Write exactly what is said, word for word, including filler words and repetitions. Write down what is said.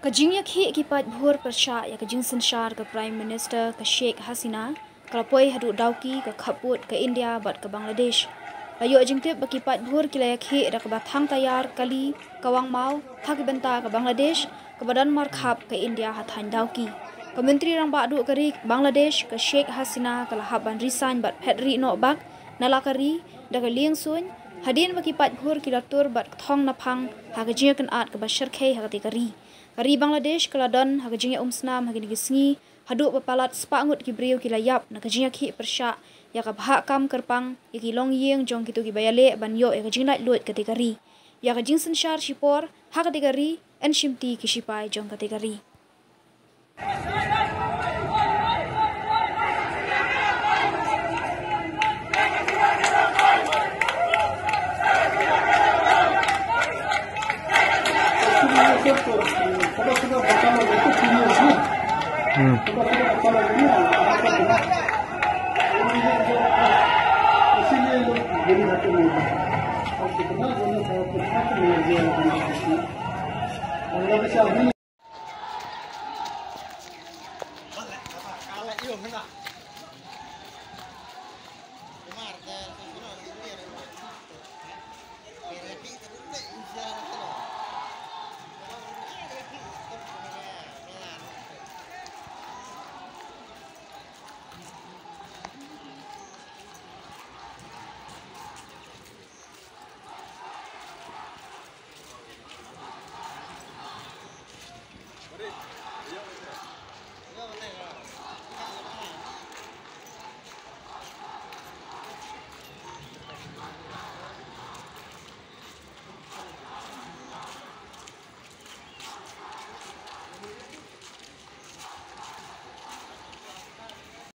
Ka jingïakhih ki paidbhur pyrshah ïa ka jingsynshar ka Prime Minister ka Sheikh Hasina ka la poi haduh Dawki, ka khappud ka India bad ka Bangladesh. La ïoh jingtip ba ki paidbhur ki la ïakhih da kaba thang tayar kali kawang maw ha ki bynta ka Bangladesh kaba don markhap ka India ha thaiñ Dawki. Ka Myntri Rangbah Duh ka ri Bangladesh ka Sheikh Hasina ka la hap ban resign bad phet rieh noh bak na la ka ri da ka lieng suiñ, hadien ba ki paidbhur ki la tur bad kthong naphang ha ka jingïakynad kaba shyrkhei ha katei ka ri. Ka ri Bangladesh ka la don ha ka jingïaumsnam ha kine ki sngi, haduh ba palat spah ngut ki briew ki la ïap na ka jingïakhih pyrshah ïa ka bhah kam kyrpang ïa ki longïing jong kito kiba ïaleh ban ïoh ïa ka jinglaitluid katei ka ri. Ïa ka jingsynshar shipor ha katei ka ri yn shimti ki shipai jong katei ka ri.